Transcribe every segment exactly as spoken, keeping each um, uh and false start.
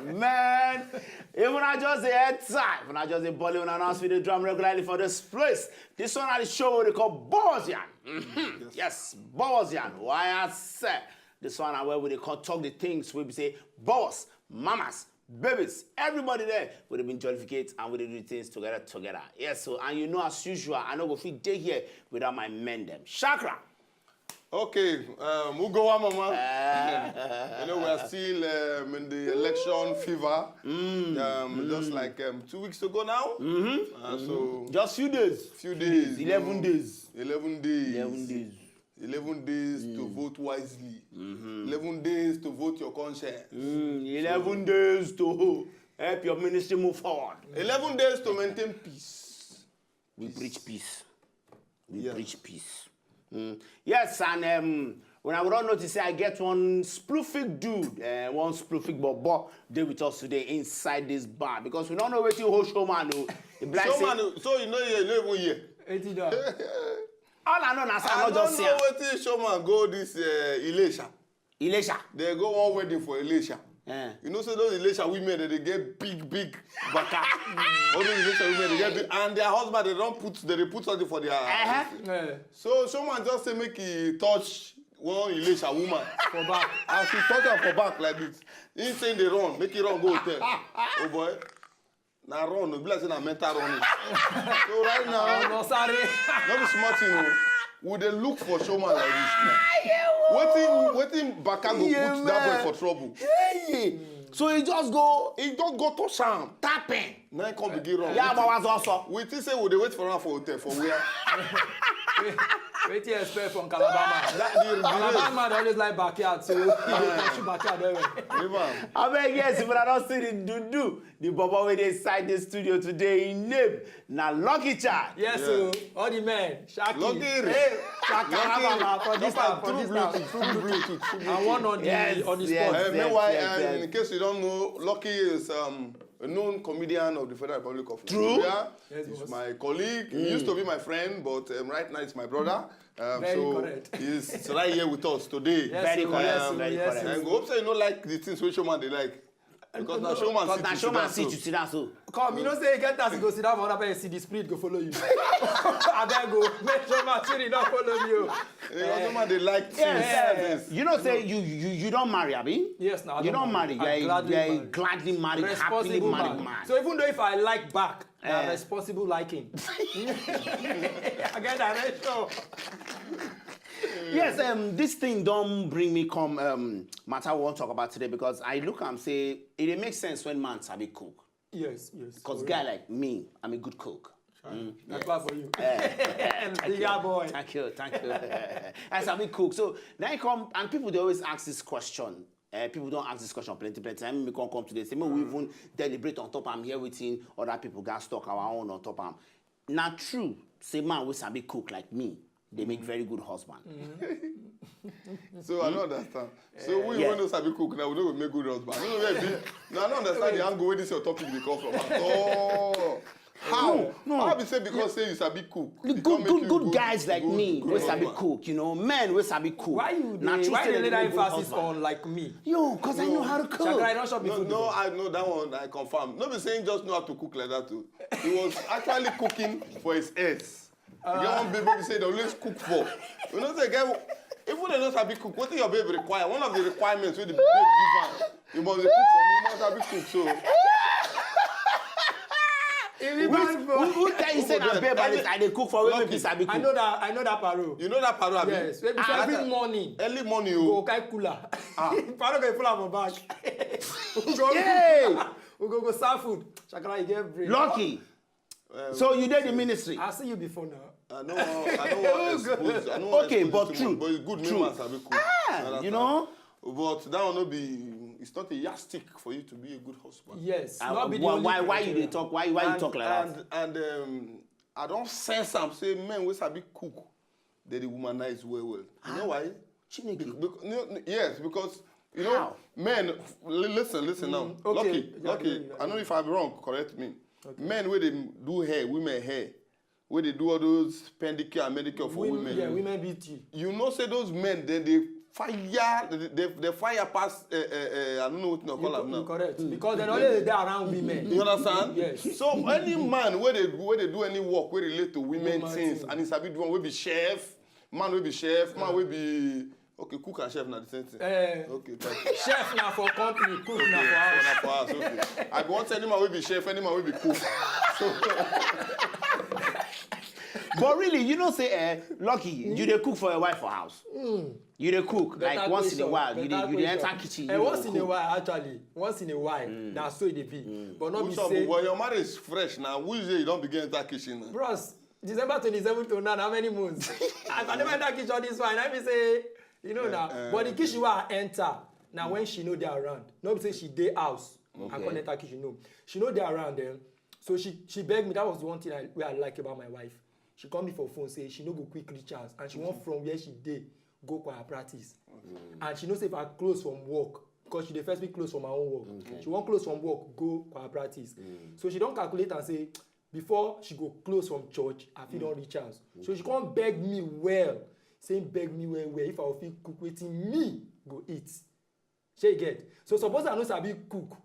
Man, if una just dey enter, if una just dey ball, una know as we dey drum regularly for this place. This one na the show wey dey call Bozian. Mhm. Yes, Bozian. Why I say this one na where we dey come talk the things wey be say boss, mamas, babies, everybody there, we dey been jollificate and we dey do the things together, together. Yes, so, and you know, as usual, I no go fit dey here without my men dem. Shakra. Okay, um, Ugowa Mama. You know, we are still um, in the election fever. Um, Just like um, two weeks ago now. Uh, so, Just few days. Few days. Eleven days. Eleven days. Eleven days. Eleven days to vote wisely. Eleven days to vote your conscience. Mm, Eleven days to help your ministry move forward. Eleven days to maintain peace. We preach peace. We Yeah. Preach peace. Mm. Yes, and um, when I would not notice, say I get one spluffic dude, uh, one spluffic bobo, dey with us today inside this bar because we don't know wetin hold showman o. If like say, Showman, so you know you no even hear. Eighty dollars. All I know na say I I no just don't see know am. Wetin showman go this uh, Ilesha. Ilesha. They go one wedding for Ilesha. Eh. You know, so those Ilesha women, they get big, big baka. All those Ilesha women, they get big, and their husband, they don't put, they dey put something for their. Uh-huh. Yeah. So someone just say make he touch one Ilesha woman for back. As he touch her for back like this, he say they run, make he run go hotel. Oh boy, na run, no be like say na mental running. So right now, No, sorry. no be small thing o. We dey look for showman like this. Wetin wetin baka go Yeah, put that man. Boy for trouble? Hey! So he just go He don go touch am. Tapping. Na him come begin run. Yeah, but was also. We think say we dey wait for am for hotel for where? Wetin you expect from Calabar man? That the, the Calabar man dey always like backyard, so he dey pursue backyard well well. Leave am. I beg, yes, if I don't see the do do, the bobo wey dey inside the studio today, him name na Lucky Child. Yes, Yeah. so all the men, Shaki, Lucky. Hey, Shaka, Lucky. Ababa, for this Talk town, am for through this town. Bluetooth, through Bluetooth. I want on the Yes, on the yes. spot. Uh, Yes, meanwhile, yes, um, yes. In case you don't know, Lucky is um, a known comedian of the Federal Republic of True. Nigeria. Yes, He's boss. My colleague. He used to be my friend, but um, right now he's my brother. Um, Very so correct. He's right here with us today. Yes, Very so, correct, yes, so, very yes, correct. so. And we hope say you no like the things wey showman dey like. Because na showman Because sit na you showman sit down sit you sit down so. Come, you know say you get as you go sit down for another person, the spirit go follow you. Abeg go, make sure my spirit don follow you. Eh, showman dey like things. Yes. Yes. You know say you you you don't marry, abi? Yes, now I You don't don't marry. marry. You're I a, gladly you're a marry. gladly married, happily Responsible married man. man. So even though if I like back, na Eh. responsible liking. I get that right show. Yes, um, this thing don't bring me come um, matter we wan talk about today because I look and say it dey make sense when man sabi cook. Yes, yes. Because correct. Guy like me, I'm a good cook. That's bad for you. Yeah boy. Thank you, thank you. I sabi cook. So now you come and people dey always ask this question. Uh, people don't ask this question plenty, plenty. I mean, we can't come today. Say, we even deliberate on top. I'm here waiting. Other people gas talk our own on top. Am na true. Say man wey sabi cook like me, they make very good husband. So I don't understand. So we Yeah. wey no sabi cook now, we no go make good husband. No, no, no, I don't understand the angle where this your topic dey come from at all. How? No, no. How be say because say you sabi cook? The e come good, make good, you good guys like me, good wey sabi husband? Cook, you know, men wey sabi cook. Why you Na dey true why say you they lay that make good emphasis husband. On like me? Yo, cause I know how to cook. Shakira, I don chop No, food no, before. I know that one. I confirm. No be saying just know how to cook like that too. He was actually cooking for his ex. You get one baby say they always cook for. You know say girl, even they don't sabi cook. What your baby require? One of the requirements with the baby give am. You must dey cook for me. You must sabi cook. So Who, who, who tell you say na babe I dey- I dey cook for wey make you sabi I cook? Know that I know that paro. You know that paro, abi? Yes, maybe so Ah, every that- morning Early morning, go oh. Carry cooler. Paro go full am for bag. We go Hey! We go go serve food. Shakira, you get brain. Lucky. So you dey the ministry. I see you before now. I know, I know what expose. I know what Okay, expose but too true, much, but it's good true. Make man sabi cook. Ah, Understand? You know. But that will not be. It's not a yardstick for you to be a good husband. Yes. Ah, Not be the why, only why, why you criteria. Dey talk? Why, why you and, talk like that? And and um, I don't sense am say men wey sabi cook, they dey womanize well well. You know why? Chineke. Bec- bec- no, no, yes, because you know How? Men. Li- listen, listen now. Okay, Lucky, yeah, lucky. yeah, yeah. I know if I'm wrong, correct me. Men wey dey do hair, women hair, wey dey do all those pedicure and manicure for Women, women. Yeah, women beauty. You know say those men then they fire, the, the, the fire pass, uh, uh, uh, I don't know what to call am now. Correct. Because they always dey around women. You understand? Yes. So any man where they where they do any work where relate to women, women things, things, and he sabi do one wey be chef, man wey be chef, man wey be okay, cook and chef na the same thing. Eh, okay, thank you. Chef na for company, cook na Okay, for so na house. for house, okay. I go want any man wey be chef, any man wey be cook. So But really, you know, say, eh, Lucky, you dey cook for your wife for house. You dey cook like Better once in a question, while. You dey better you dey enter question. kitchen. Eh, You once dey in a cook. While, actually, once in a while, na so e dey be. But not be which one? Say, But your marriage is fresh now. Which day you don begin enter kitchen now? Bros, December twenty-seven to now, how many months? As I never enter kitchen this fine, I be say, you know now. Eh, But the kitchen where I enter, now when she know they around, not be say she dey house, I Okay. can't enter kitchen, no. She know they around them. So she she begged me. That was the one thing I, where I like about my wife. She called me for phone, say she no go quick reach house, and she want from where she dey go choir practice. And she know say if I close from work, because she dey first be close from her own work. She want close from work, go choir practice. So she don calculate and say before she go close from church, I fit don reach house. So she come beg me well, say beg me well well if I go fit cook wetin me go eat. Shey you get? So suppose I no sabi cook,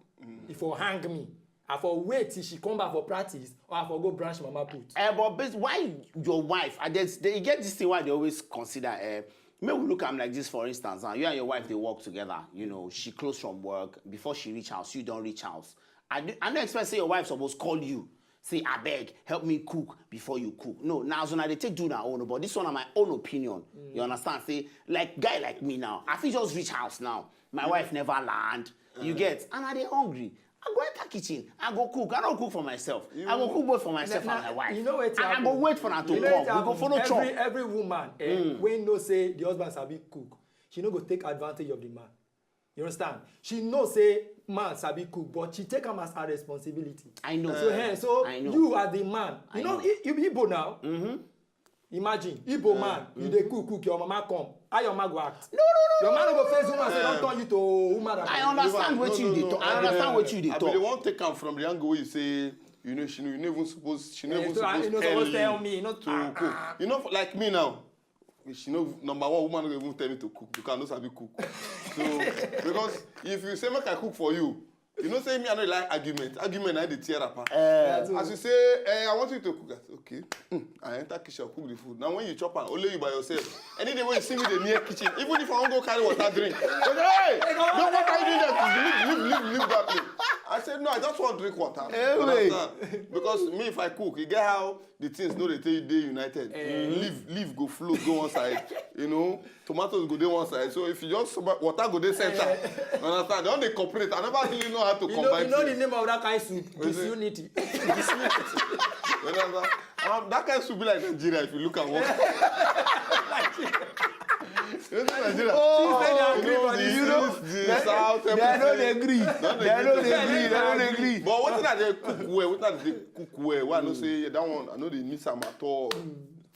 if for hang me, I for wait till she come back for practice, or I for go branch mama put. Eh, but bas- why your wife? I just, they get this thing why they always consider. Eh, make we look am like this, for instance. Now, you and your wife they work together. You know, she close from work before she reach house. You don't reach house. I do, I don't expect say your wife suppose call you. Say, "Abeg, help me cook," before you cook. No, now so now they take do na own, but this one na my own opinion. You understand? Say, like guy like me now, I fit just reach house now. My wife never land. You get, and I dey hungry. I go enter kitchen. I go cook. I don't cook for myself. I go cook both for myself Na- and my wife. You know wetin And I happen? Go wait for her to You know come. wetin We go happen? Follow chop. Every every woman eh, wey know say the husband sabi cook, she no go take advantage of the man. You understand? She know say man sabi cook, but she take am as her responsibility. I know. So, eh, so I know. You as the man, you I know, know. you, you be Igbo now. Imagine, Igbo man, you dey cook, cook, your mama come. How your mama go act? No, no, no. Your mama no go face woman say don turn you to woman. I understand No, what no, you no, dey no. talk. I I understand been- what you dey I talk. Been wan take am from the angle wey you say you know she no you no even suppose she no Eh, even so I- suppose you no tell suppose you tell me, you know, to ah, cook. You know, like me now, she no number one woman no go even tell me to cook because I no sabi cook. So because if you say make I cook for you, you know say me I no like argument. Argument na dey tear apart. Yeah, so- As you say, eh, I want you to cook. I say, okay, hmm, I enter kitchen, cook the food. Now when you chop am, only you by yourself. Any day when you see me dey near kitchen, even if I wan go carry water drink, you say, hey, no, what are you doing there? Leave, leave, leave, leave that place. I said no, I just wan drink water. Anyway. Understand? Because me if I cook, you get how the things no dey take dey united. Leaf, leaf go float go one side, you know. Tomatoes go dey one side. So if you just sober, water go dey center. Understand? They don dey cooperate. I never really know how to You know, combine you know the things. Name of that kind soup? Is it- Disunity. You understand? Um, that kind soup be like Nigeria if you look at what. You know Nigeria. Oh, Say they You agree know for the this. You know, east, the they- south, they no dey everything. agree. No dey They no agree. dey agree. They no dey agree. But wetin I dey cook well, wetin I dey cook well, wey I know say that one I no dey miss am at all.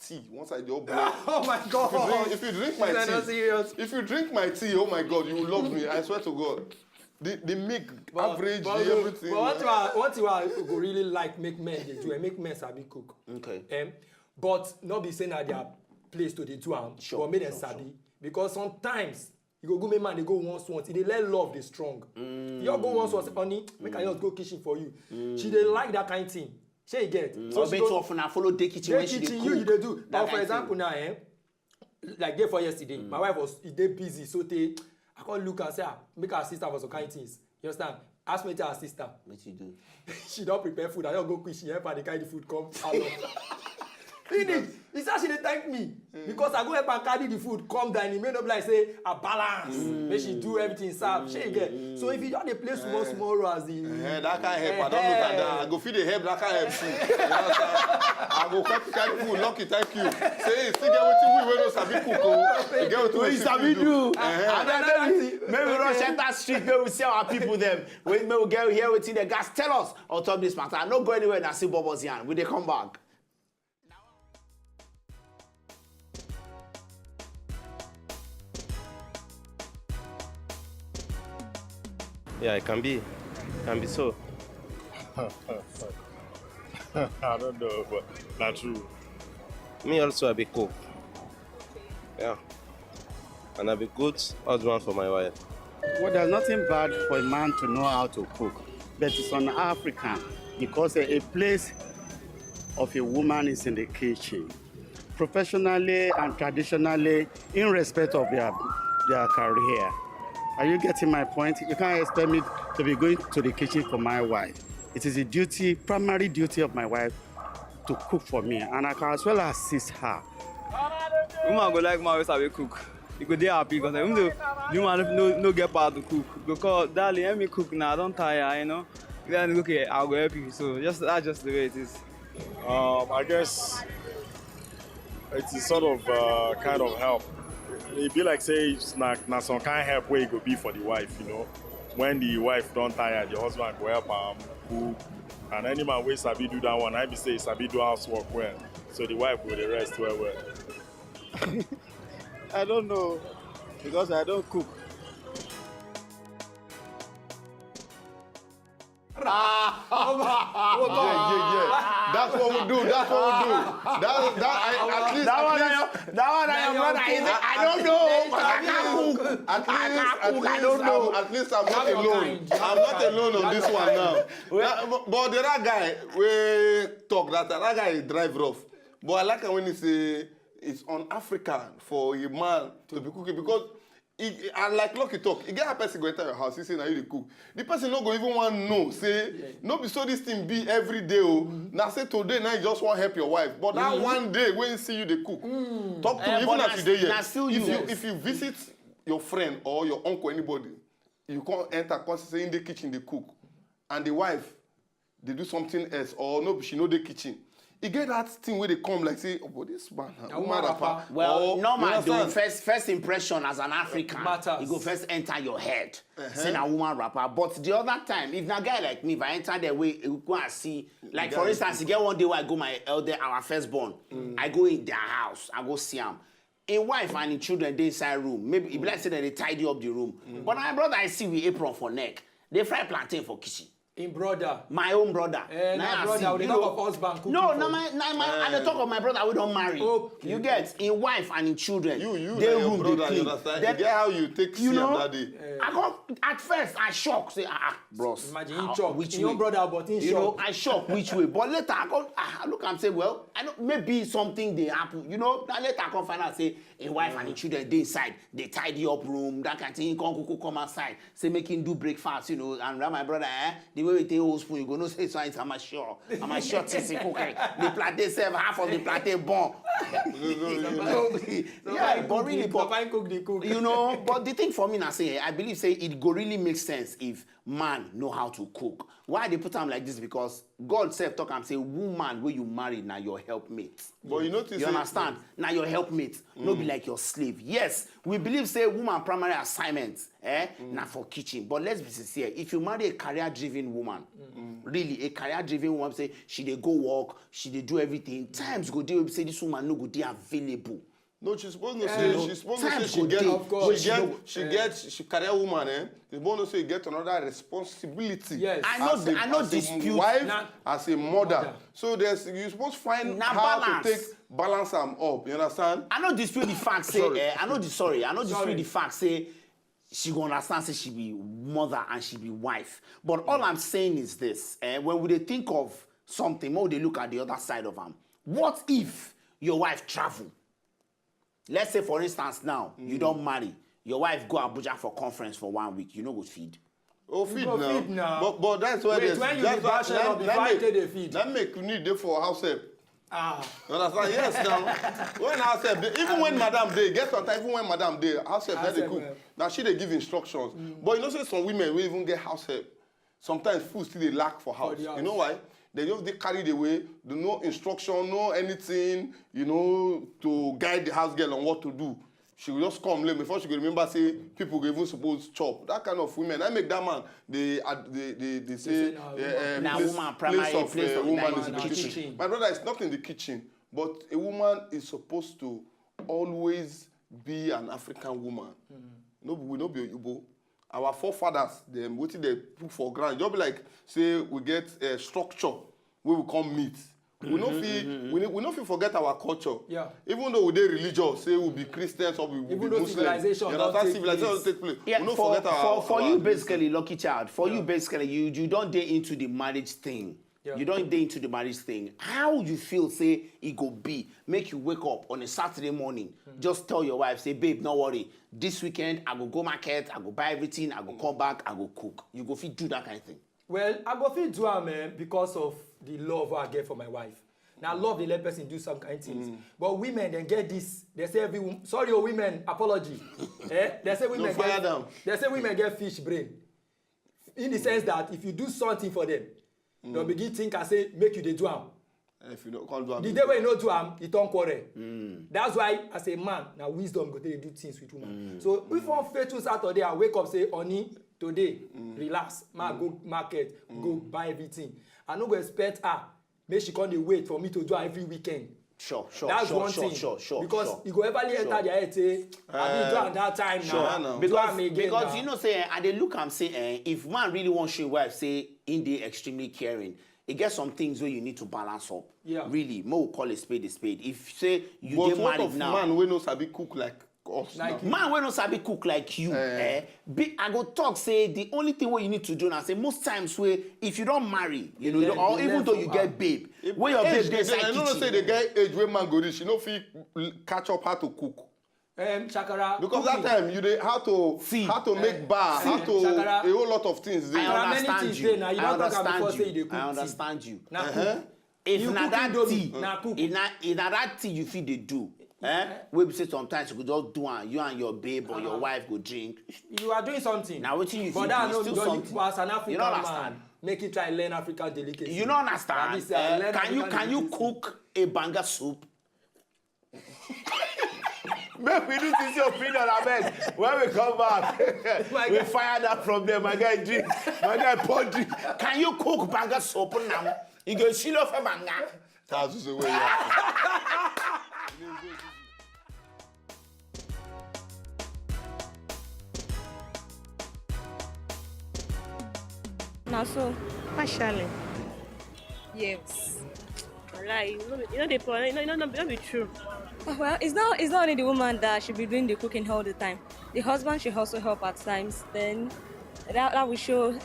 Tea, once I dey boil. Oh my If you God. drink, if you drink my This is not tea, serious. If you drink my tea, oh my God, you will love me. I swear to God. The the milk, But- average, but- the everything. But what you are, what you are go really like make men dey do, and make men sabi cook. Okay. Um, but not be saying that their place to dey do am, Sure, but make them sure, sabi. Because sometimes you go go make man dey go once once, e dey let love dey strong. You go once once, honey, make I just go kitchen for you. She dey like that kind thing. Shey you get? So she bet go- you often I follow the kitchen dey when she dey kitchen, cook. you you dey do. That But for kind example thing. Now, eh, like dey for yesterday, my wife was e dey busy, so tey I come look and say, ah, make her assist her for some kind things. You understand? Ask me to her sister. What you do? She don prepare food. I don go quick. She help her dey carry the food come parlour. Finish. He say she dey thank me because I go help her carry the food come dining. Make no be like say I balance. Make she do everything sharp. Shey you get? So if you just dey play small small role as the Eh, that kind help, I don't know that. I go fit dey help that kind help too. You understand? I go come carry food, Lucky, thank you. Say, you still get wetin we wey no sabi cook o. You get wetin Wey we you fit sabi do. Eh. And then maybe, maybe we rush enter street, maybe we see our people them. Wait, maybe we get here wetin the guys tell us on top this matter. No go anywhere, na still Bobo's yarn. We dey come back. Yeah, it can be. Can be so. I don't know, but na true. Me also, I be cook. Yeah. And I'll be good husband for my wife. Well, there's nothing bad for a man to know how to cook, but it's on African because a, a place of a woman is in the kitchen, professionally and traditionally, in respect of their their career. Are you getting my point? You can't expect me to be going to the kitchen for my wife. It is the duty, primary duty of my wife to cook for me, and I can as well assist her. Woman go like man wey sabi cook. You go dey happy because even though the woman no, no get power to cook, go call, "Darling, help me cook now. I don tire, you know." Then, "Okay, I'll go help you." So just, that's just the way it is. Um, I guess it is sort of uh, kind of help. E be like say it's na, na some kind help wey e go be for the wife, you know. When the wife don tire, the husband go help am cook. And any man wey sabi do that one, I be say e sabi do housework well. So the wife go dey rest well well. I don't know because I don't cook. Yeah, yeah, yeah. That's what we do. That's what we do. That, that, I, at least, That at one, least, I, that one, I am not. I, say, I don't know. I can't cook. At least, I can't at cook. least, I don't know. I'm, at least I'm not alone. I'm not alone on this one now. That- but, but the other guy, we talk that that guy drive rough. But I like it when he say it's on Africa for a man to be cooking because e, e, and like Lucky talk, e get how person go enter your house, he say na you dey cook. The person no go even wan know say no be so this thing be every day o. Na say today na you just wan help your wife, but that one day wey he see you dey cook, talk to me even as you dey here. If you if you visit your friend or your uncle, anybody, you come enter, come see say in the kitchen dey cook, and the wife dey do something else or no, she no dey kitchen. E get that thing wey dey come like say, "Oh, but this man, na woman wrapper." Well, Or, normal you though. understand? First, first impression as an African, Matters. E go first enter your head. Say na woman wrapper. But the other time, if na guy like me, if I enter there, we go and see. Like for instance, e get one day wey I go my elder, our firstborn. I go in their house, I go see am. Im wife and im children dey inside room. Maybe e be like say dem dey tidy up the room. But na my brother I see with apron for neck, dey fry plantain for kitchen. Im brother. My own brother. Eh, Na na I brother, see, we dey you talk know. Of husband cooking No, for no, you. my, na my, I dey talk of my brother wey don marry. Okay. You get im wife and im children. You, you, Dey na your room dey brother, you clean. understand? Then, E get how you take you see know, am that day. I come at first I shock say ah ah, bros. Imagine him Ah, chop. Which Him own way? Brother, but him You know, chop. I shock which way. But later I come ah, I look am say, well, I know maybe something dey happen. You know, na later I come find out say im wife and im children dey inside, dey tidy up room, that kind thing. He come kuku come outside, say make him do breakfast. You know, and that my brother, eh, the way we take old spoon, you go know say so it's amateur, amateur things he cook. Eh. The plantain serve half of the plantain bomb. So, yeah, but really, but Papa cook the cook. You know, but the thing for me na say, I believe say it go really make sense if man know how to cook. Why I dey put am like this? Because God sef talk am say, woman wey you marry na your helpmate. But you notice You say- understand? Na your helpmate, no be like your slave. Yes, we believe say woman primary assignment, eh, na for kitchen. But let's be sincere. If you marry a career-driven woman, really a career-driven woman, say she dey go work, she dey do everything. Times go dey wey be say this woman no go dey available. No, she suppose know say she suppose know say Time she go get dey. Of course. she get No. she get she career woman, eh? She suppose know say you get another responsibility. Yes. I know As a, I know as a dispute. Wife, Na- as a mother. Mother. So there's you suppose find Na how balance. To take balance am up. You understand? I no dispute the fact say Sorry. Eh, I no dis- sorry, I no dispute Sorry. The fact say she go understand say she be mother and she be wife. But all I'm saying is this: eh, when we dey think of something, when we dey look at the other side of am, what if your wife travel? Let's say, for instance, now you don marry, your wife go Abuja for conference for one week, you no go feed. Oh, feed go now. Feed now. But but that's why Wait, there's when you that's dey why bash her up, that before I make- take the feed. That make you need dey for house help. Ah, You understand? Yes, now. When house help, dey- even when madam dey, get some time, even when madam dey, house help, House dey help, cook. Yeah. Now she dey give instructions. But you know say some women wey even get house help, sometimes food still dey lack for house. The You know house. Why? They just dey carried away. They no instruction, no anything. You know, to guide the house girl on what to do. She go just come late before she go remember say people go even suppose chop. That kind of women, I make that man. They ad- they they, they say say na eh, eh, Na place, woman primary place of, place eh, of woman na is in the kitchen. Kitchen. My brother, it's not in the kitchen, but a woman is supposed to always be an African woman. No, be- we no be Oyibo. Our forefathers, them wetin they put for ground. Just be like say we get a structure where we come meet. We no fit, we no, we no fit forget our culture. Yeah. Even though we dey religious, say we be Christians or we, we Even be though Muslim, civilization you don understand? take Civilization place. don take place. Yeah, We no for, forget our, for, for our you, history. basically, lucky child, for you, Yeah. basically, you, you don dey into the marriage thing. Yeah. You don dey into the marriage thing. How you feel say e go be? Make you wake up on a Saturday morning, just tell your wife, say, "Babe, no worry. This weekend, I go go market, I go buy everything, I go come back, I go cook." You go fit do that kind of thing. Well, I go fit do am, eh, because of the love I get for my wife. Now, love dey let person do some kind things. But women, dem get this. They say every wom-, sorry, oh, women, apology. Eh? They say women No fire get, them. they say women get fish brain. In the sense that if you do something for them, they'll begin think and say, "Make you dey do am." If you don't come do am, The day wey you no do am, you turn quarrel. That's why, as a man, na wisdom go take dey do things with woman. So if one faithful Saturday, I wake up, say, "Honey, today, relax. Ma go market, go buy everything." I no go expect her make she come dey wait for me to do am every weekend. Sure, sure, That's sure, one sure, thing. sure, sure, Because sure. e go everly enter Sure. their head say, "I be do am that time Sure. now. Now, now. Do Because, am again because now." you know, say, eh, I dey look am, say, eh, if man really wan show wife, say, in dey extremely caring, e get some things wey you need to balance up. Yeah. Really, mo call a spade a spade. If say you But dey what married of now, man wey no sabi cook like us Like now? you. Man wey no sabi cook like you, Eh. eh, be, I go talk say the only thing wey you need to do na say most times wey if you don marry, you know, Then or you even learn though from you her. get babe, If where your age babe dey dey, inside I no know kitchen. say they get age wey man go reach, you no fit l-, catch up how to cook. Um, Shakara, Because that cooking. time you dey how to See. how to make bar, See. how to Shakara. a whole lot of things dey. I There are many understand things you. dey now. You I don't talk am understand before you. say you dey cook I tea. understand you. Na Uh-huh. cook. If You na cook that indomie, thing, na cook. if na, if na that thing you fit dey do, eh? Wey be say sometimes you go just do am, you and your babe or your Uh-huh. wife go drink. You are doing something. Na wetin you fit But do, that it's no still because something. you, as an African You don't man, understand. make you try learn African delicacy. You don't understand. Abi say, I Eh, learn can you, African can you delicacy. cook a banga soup? Make we do this your opinion, abeg. When we come back, My we guy. fire that problem. My guy drink. My guy pour drink. Can you cook banga soup now? You go shilo for banga. That's the way you are. Na so. Partially. Yes. Wallahi, you know, you know the problem. You know, you know, no, no be true. Oh, well, it's not, it's not only the woman that should be doing the cooking all the time. The husband should also help at times. Then that, that will show.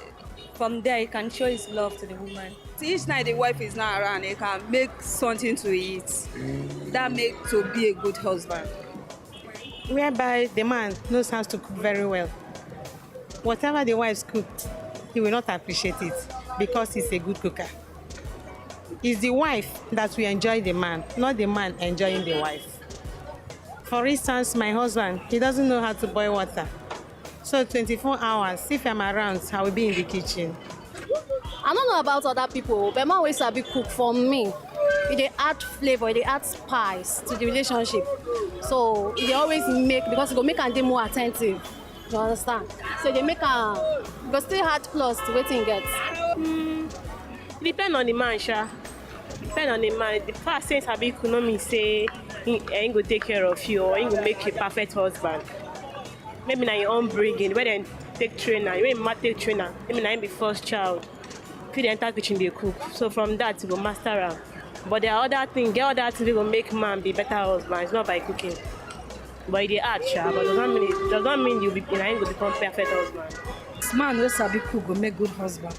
From there, he can show his love to the woman. So each night the wife is not around, he can make something to eat. That make to be a good husband. Whereby the man knows how to cook very well. Whatever the wives cook, he will not appreciate it because he's a good cooker. It's the wife that will enjoy the man, not the man enjoying the wife. For instance, my husband, he doesn't know how to boil water. So twenty-four hours, if I'm around, I will be in the kitchen. I don't know about other people, but man wey sabi cook for me, e dey add flavor, e dey add spice to the relationship. So e dey always make, because e go make am dey more attentive. You understand? So e dey make am, e go still add plus to wetin e get. Mm, depend on the man, sha. Depend on the man. The fact say sabi cook no mean say he, eh, he go take care of you or he go make you a perfect husband. Maybe na your own bringing, where dem take trainer, when ma take trainer, maybe na him be first child. Fit dey enter kitchen dey cook. So from that, you go master am. But there are other things, get other things wey go make man be better husband. It's not by cooking. But e dey hard, sha. But does not mean it, does not mean you be, na him go become perfect husband. This man wey sabi cook go make good husband.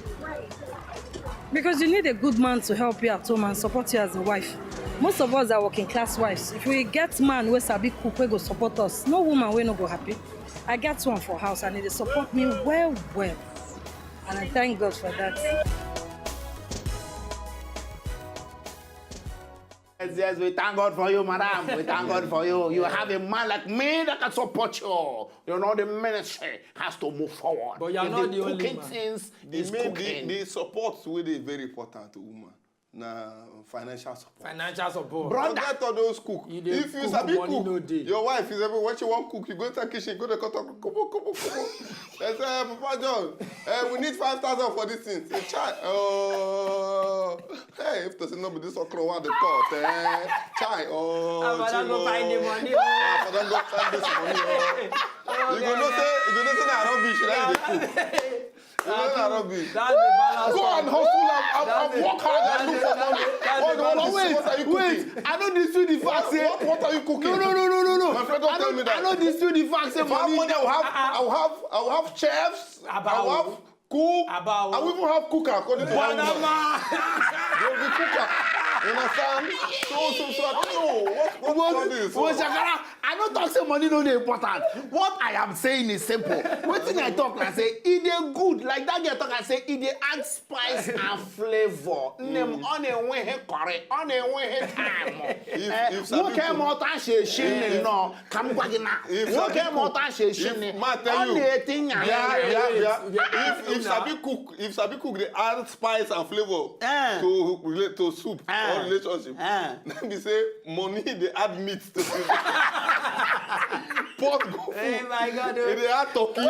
Because you need a good man to help you at home and support you as a wife. Most of us are working class wives. If we get man wey sabi cook, wey go support us, no woman wey no go happy. I get one for house and e dey support me well well. And I thank God for that. Yes, yes, we thank God for you, madam. We thank God for you. You have a man like me that can support you. You know, the ministry has to move forward. But you are If not the the only cooking man. things The is main, the, cooking. the support wey dey very important to woman na financial support. Financial support. Brother. Forget all those cook. You dey If you cook, sabi money cook, no dey. your wife is every when she wan cook, you go enter kitchen, go dey cut up, kubu, kubu, kubu. They say, "Eh, Papa John, eh, we need five thousand for this thing." Say, "Chai, oh, hey, if to say no be this okra wey I dey cut, eh, chai, oh, Ah, but I go chimo. find the money, oh. Ah, but I go find this money, oh." You go know say, you go know say na rubbish, na you dey cook. You know that rubbish. That's the balance. Go and hustle and, and, and work hard and look for money. What, what, what, what are you cooking? Wait, I no dispute the fact What, say. what, what are you cooking? No, no, no, no, no, no. My friend, don't I tell no, me that. I no dispute the fact say If I have money. money, I will have, I will have, I will have chefs. I will have cook. About- I will even have cooker according to Banana. They will be cooker. You understand? So, so, so, I don't know. What, what, what is this? Well, Shakara, I no talk say money no dey important. What I am saying is simple. Wetin I talk na say e dey good. Like that girl talk, I say e dey add spice and flavor. Name on a way he correct, on a way he time. If, Eh, if Sabi nwoke cook- mụta sheshin no, ka m gwa gị na. If Nwoke Sabi cook- mụta sheshin, if, ma tell ọ you, na-eti nya. Yeah, yeah, yeah. Yeah. If, if Sabi cook, if Sabi cook, they add spice and flavor Eh. to relate to soup Eh. or relationship. Eh. Let me say money they add meat to soup. Pot go Hey, full. my God, They oh. dey add turkey.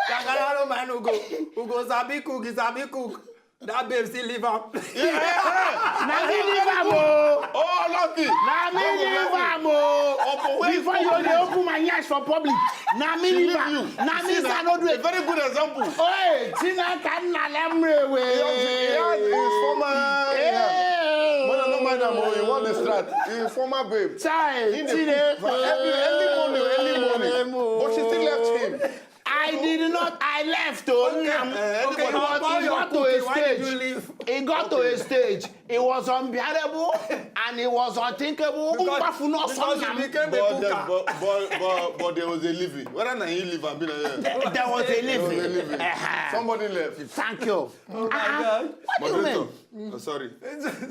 Kakara no man who go, who go sabi cook, he sabi cook. That babe still leave am. Yeah. Na me leave am o. Oh, lucky. Na me leave am o. Opo, wait. Before you dey open my ears for public, na me She leave leave am. you. Na me See, say I na no do a it. Very good example. Oye, Tina ka nna le m re we. He has, he has his former. Hey. Mother, no mind am o. He won the strat. His former babe. Chai, He dey Tina. cook for every early morning, early morning. But she still left him. I did not. I left. Oh, Okay, Nam. eh, okay, But how it about your got to a cooking? Why did you stage. Leave? It got to a stage. It was unbearable and it was unthinkable. Because, Mbafu no because Nam. You became a But, cooker. uh, but, but, but, but there was a living. Whether na he leave am, be na here. There was a There was a living. living. Uh-huh. Somebody left. Thank you. Oh my Uh-uh. God. What do you Moderator. mean? Oh, sorry.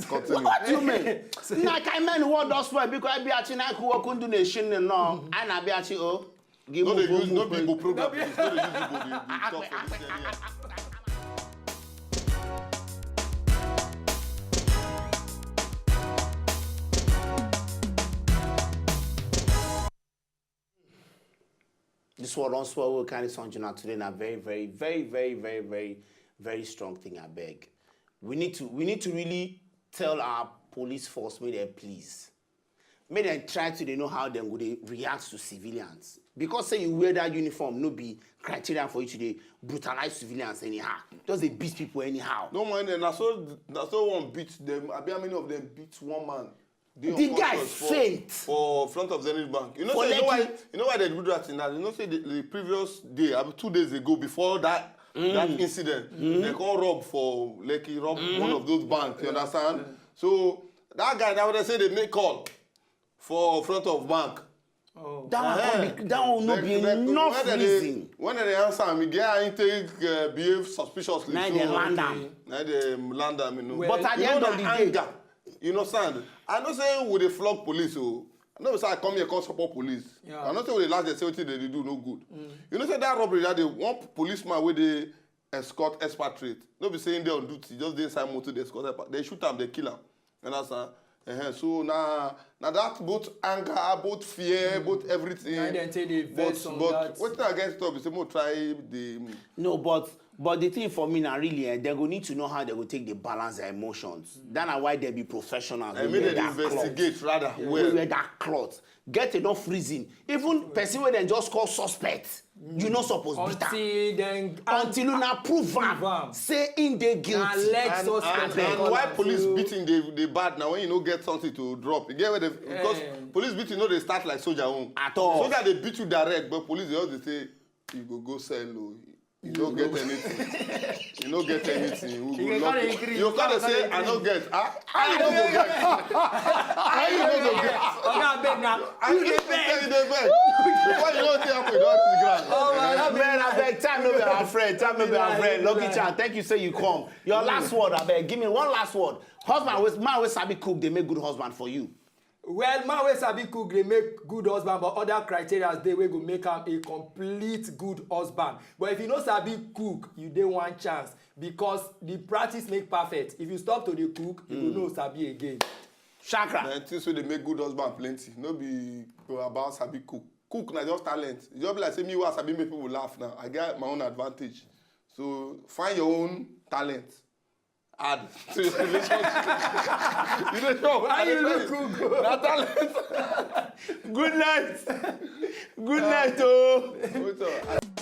Continue. What do you mean? Na ka ime ni word don spoil because I be ati na ku wo kundu na shin no. I na be ati o. Give No, me they phone, use no move, people please. program. Please, no, they use people. They, they talk for this area. This one don spoil. We carry some journal today. Na very, very, very, very, very, very, very strong thing. I beg. We need to, we need to really tell our police force, make dem please, make dem try to dey know how dem go dey react to civilians. Because say you wear that uniform, no be criteria for you to dey brutalize civilians anyhow. Just dey beat people anyhow. No mind them. Na so, na so one beat them. I be how many of them beat one man. Dey The guy unconscious for, faint. For front of Zenith Bank. You know, For say, you know why? Lekki. You know why they do that thing? That you know, say the, the previous day, I mean, two days ago, before that that incident, they come rob for Lekki, rob one of those banks. You understand? So that guy now, they say they make call for front of bank. Oh. That one, Eh. come be, that one no They- be they- enough when they- reason. When they answer am, he get him take uh, behave suspiciously. Na So, they land am. Na they land am, you know. Well, But at the You end know of the na day, anger. You understand? I know say we dey flog police o. I know say I come here come support police. Yeah. I know say we dey laugh dey say wetin dem dey do no good. You know say that robbery that day, one policeman wey dey escort expatriate, no be say him dey on duty, just dey inside motor dey escort expatriate. They shoot am, they kill am. You understand? Uh-huh. So na na that both anger, both fear, both everything. Na dem take dey But vex on but that. Wetin I get to talk be say mo try the No, but but the thing for me now really, eh, they go need to know how they go take the balance their emotions. That na why they be professionals. I They mean wear they that cloth. investigate rather They well. Wear that cloth. Get enough reason. Even person wey dem just call suspect, you no suppose beat am Until then, until una prove prove am am. Say him dey Na guilty. leg And, suspect and, dem and call why am, police so beating dey dey bad na when you no get something to drop. You get where they because Eh. police beating no dey start like soldier own. At all. Soldier dey beat you direct, but police dey always dey say you go go cell o. You no get anything. You no get anything. We You go go lock carry you. green, You go dey you go say carry I no green. Get. Ah, I no go get. I no go get. Oga abeg na. I You no dey get. beg. You dey beg. Before you know wetin happen, you don see ground. Oh my God. Man, I beg, time no be our friend. Time no be our friend. Lucky Chan, thank you say you come. Your last word, I beg. Give me one last word. Husband, with man, wey sabi cook, they make good husband for you. Well, man wey sabi cook dey make good husband, but other criteria dey wey go make am a complete good husband. But if you no sabi cook, you dey one chance because the practice make perfect. If you stop to dey cook, you go no sabi again. Shakra. Na things wey dey make good husband plenty. No be about sabi cook. Cook na just talent. E just be like say me wey I sabi make people laugh now. I get my own advantage. So find your own talent. Add to your relationship. You dey shock. Why you look cook? Na talent. Good night. Good night, oh. Wait up.